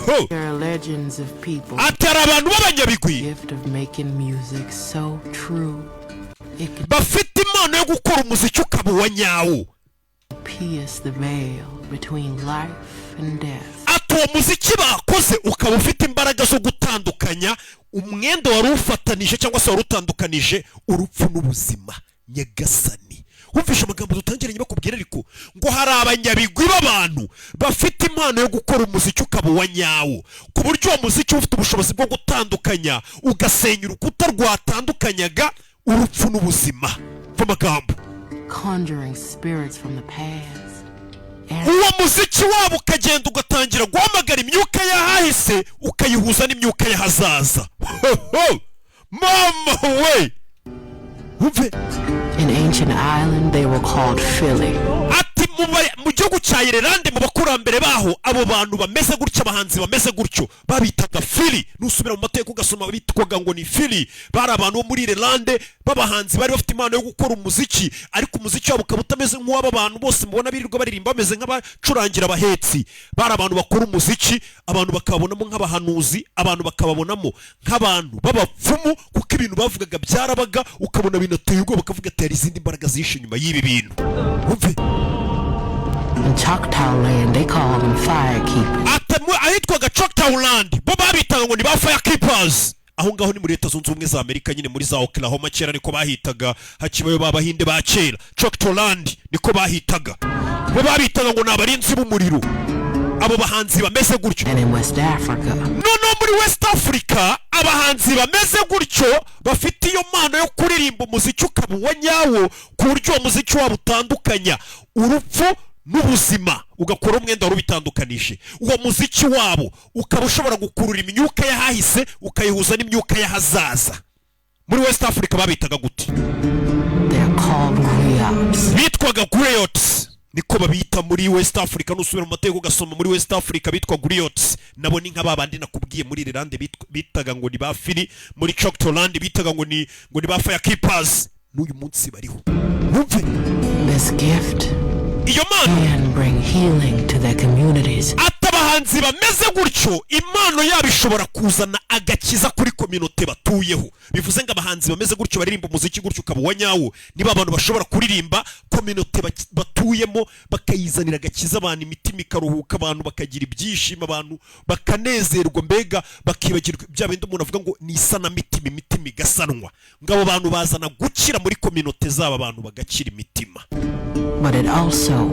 Ho! There are legends of people Ati hari abantu b'abanyabigwi gift of making music so true it could bafite impano yo gukora umuziki ukaba uwa nyawo, pierce the veil between life and death. Ati uwo muziki bakoze ukaba ufite imbaraga zo gutandukanya umwenda wari ufatanije cyangwa se wari utandukanije urupfu n'ubuzima. Nyagasani, wumvishe amagambo dutangiranye bakubwira, ariko ngo hari abanyabigwi b'abantu bafite impano yo gukora umuziki ukaba uwa nyawo, ku buryo uwo muziki uba ufite ubushobozi bwo gutandukanya, ugasenya urukuta rwatandukanyaga urupfu n'ubuzima. Amagambo Conjuring spirits from the past and uwo muziki wabo ukagenda ugatangira guhamagara imyuka y'ahahise, ukayihuza n'imyuka y'ahazaza. Ho, mama we, wumve. In ancient Ireland they were called Filly. Ati mu gihugu cya Irelande, mu bakurambere baho, abo bantu bameze gutyo, abahanzi bameze gutyo, babitaga fili. Nusubira mu mateka ugasoma, bitwaga ngo ni fili. Bari abantu bo muri Irelande b'abahanzi bari bafite impano yo gukora umuziki, ariko umuziki wabo ukaba utameze nk'uw'aba bantu bose mubona birirwa baririmba bameze nk'abacurangira abahetsi. Bari abantu bakora umuziki, abantu bakababonamo nk'abahanuzi, abantu bakababonamo nk'abantu b'abapfumu, kuko ibintu bavugaga byarabaga, ukabona binateye ubwoba, bakavuga ati hari izindi mbaraga zihishe inyuma y'ibi bintu. Wumve. In Choctaw land they call them firekeepers. Ati ahitwaga Choctaw Land bo babitaga ngo ni ba firekeepers. Aho ngaho ni muri Leta Zunze Ubumwe za Amerika nyine, muri za Oklahoma. Kera niko bahitaga, hakibayo ba Bahinde ba kera. Choctaw Land niko bahitaga. Bo babitaga ngo ni abarinzi b'umuriro, abo bahanzi bameze gutyo. And in West Africa, Noneho muri West Africa, abahanzi bameze gutyo bafite iyo mpano yo kuririmba umuziki ukaba uwa nyawo, ku buryo uwo muziki wabo utandukanya urupfu n'ubuzima, ugakora umwenda wari ubitandukanije, uwo muziki wabo ukaba ushobora gukurura imyuka y'ahahise ukayihuza n'imyuka y'ahazaza, muri West Africa babitaga gute? They're called griots. Bitwaga griots, niko babita muri West Africa. Nusubira mu mateka ugasoma, muri West Africa bitwa griots. Nabo ni nka babandi nakubwiye muri Irlande bitaga ngo ni ba fili, muri Choctaw bitaga ngo ni ba firekeepers. N'uyu munsi bariho. Wumve. This gift Iyo mpano can bring healing to their communities Ati abahanzi bameze gutyo, impano yabo ishobora kuzana agakiza kuri kominote batuyeho. Bivuze ngo abahanzi bameze gutyo, baririmba umuziki gutyo ukaba uwa nyawo, niba abantu bashobora kuririmba, kominote batuyemo bakayizanira agakiza, abantu imitima ikaruhuka, abantu bakagira ibyishimo, abantu bakanezerwa, mbega bakibagirwa bya bindi umuntu avuga ngo ni isanamitima, imitima igasanwa. Ngo abo bantu bazana gukira muri kominote zabo, abantu bagakira imitima. But it also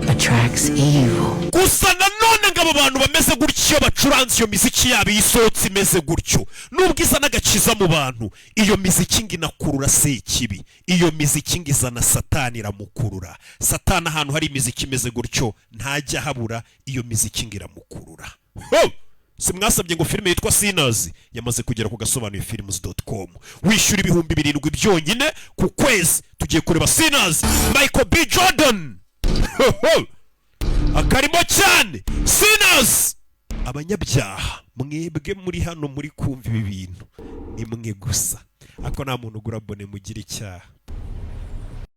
attracts evil. Gusa nanone ngo abo bantu bameze gutyo, iyo bacuranze iyo miziki yabo, iyo isohotse imeze gutyo, nubwo izana agakiza mu bantu, iyo miziki ngo inakurura sekibi. Iyo miziki ngo izana Satani, iramukurura. Satani ahantu hari imiziki imeze gutyo ntajya ahabura, iyo miziki ngo iramukurura. Ho! Si mwasabye ngo filime yitwa Sinners yamaze kugera ku gasobanuye films.com? Wishyura 7000 byonyine ku kwezi. Tugiye kureba Sinners, Michael B Jordan. Ho, ho! Akarimo cyane. Sinners, abanyabyaha. Mwebwe muri hano muri kumva ibi bintu, ni mwe gusa, ariko nta muntu ugura abonné mugira icyaha.